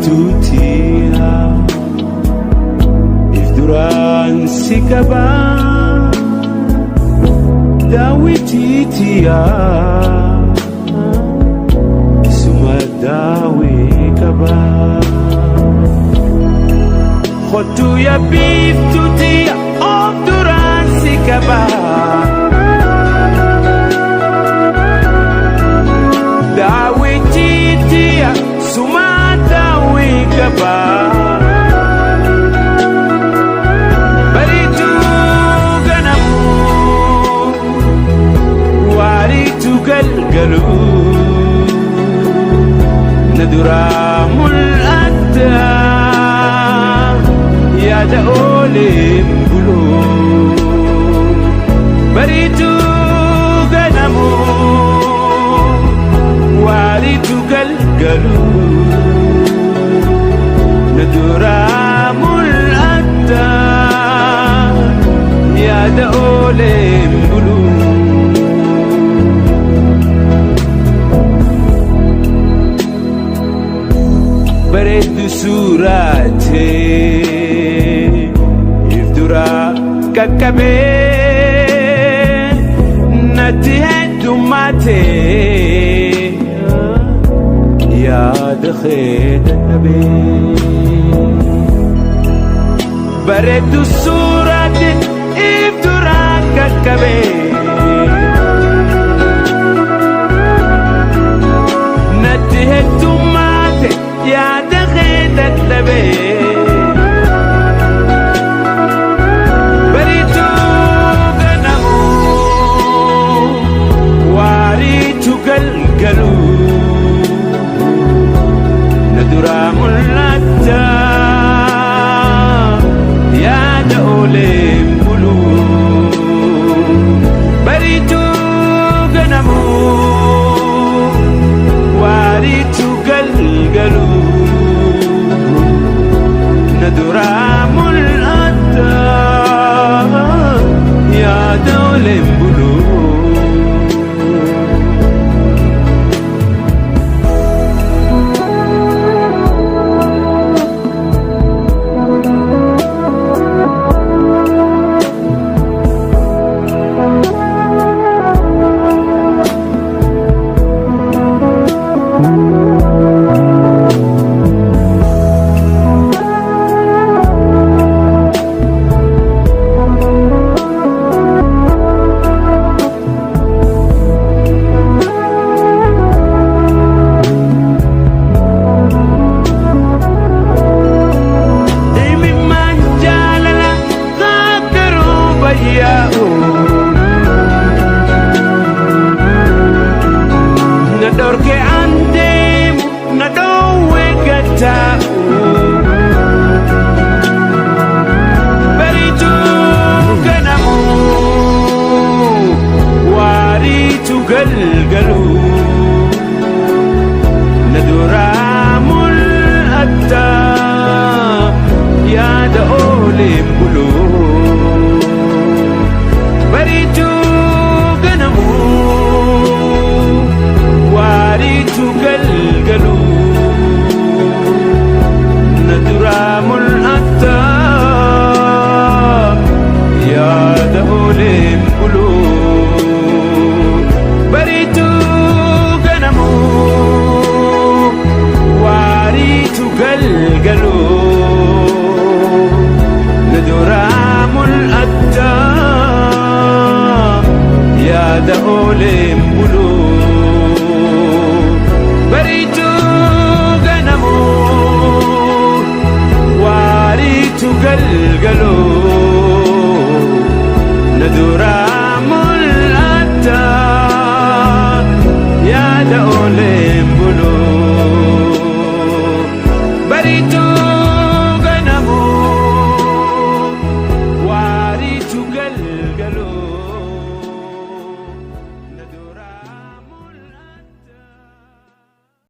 Biiftuutiya if duraan si qaba daawwitiitiya suma daawwii qaba. Kottu yaa biiftuutiya of duraan si qaba. Daawwitiitiya suma daawwii qaba. Bariitu ganamu waariitu galgalu na duraa mul'atta yaada ooleen bulu. Bariitu ganamu waariitu galgalu na duraa mul'atta yaada ooleen bulu. Bareeddu suuraatee if duraa qaqqabee natti heddummaatee yaada kee dadhabee. Bareeddu suuraatee if duraa qaqqabee natti heddummaate yaada kee dadhabee. Bariitu ganamu waariitu galgalu na duraa mul'atta yaada ooleen bulu. Bariitu ganamu waariitu galgalu na duraa mul'atta yaada ooleen bulu. Imimmaan jaalala garuu bayyaa'u na dhorke an deemu na dhoowwe gataa'u. Bariitu ganamu waariitu galgalu na duraa mul'atta yaada ooleen bulu. Bariitu ganamu waariitu galgalu na duraa mul'atta yaada ooleen bulu. Bariitu ganamu waariitu galgalu na duraa mul'atta yaada ooleen bulu. Bariitu ganamu waariitu galgalu na duraa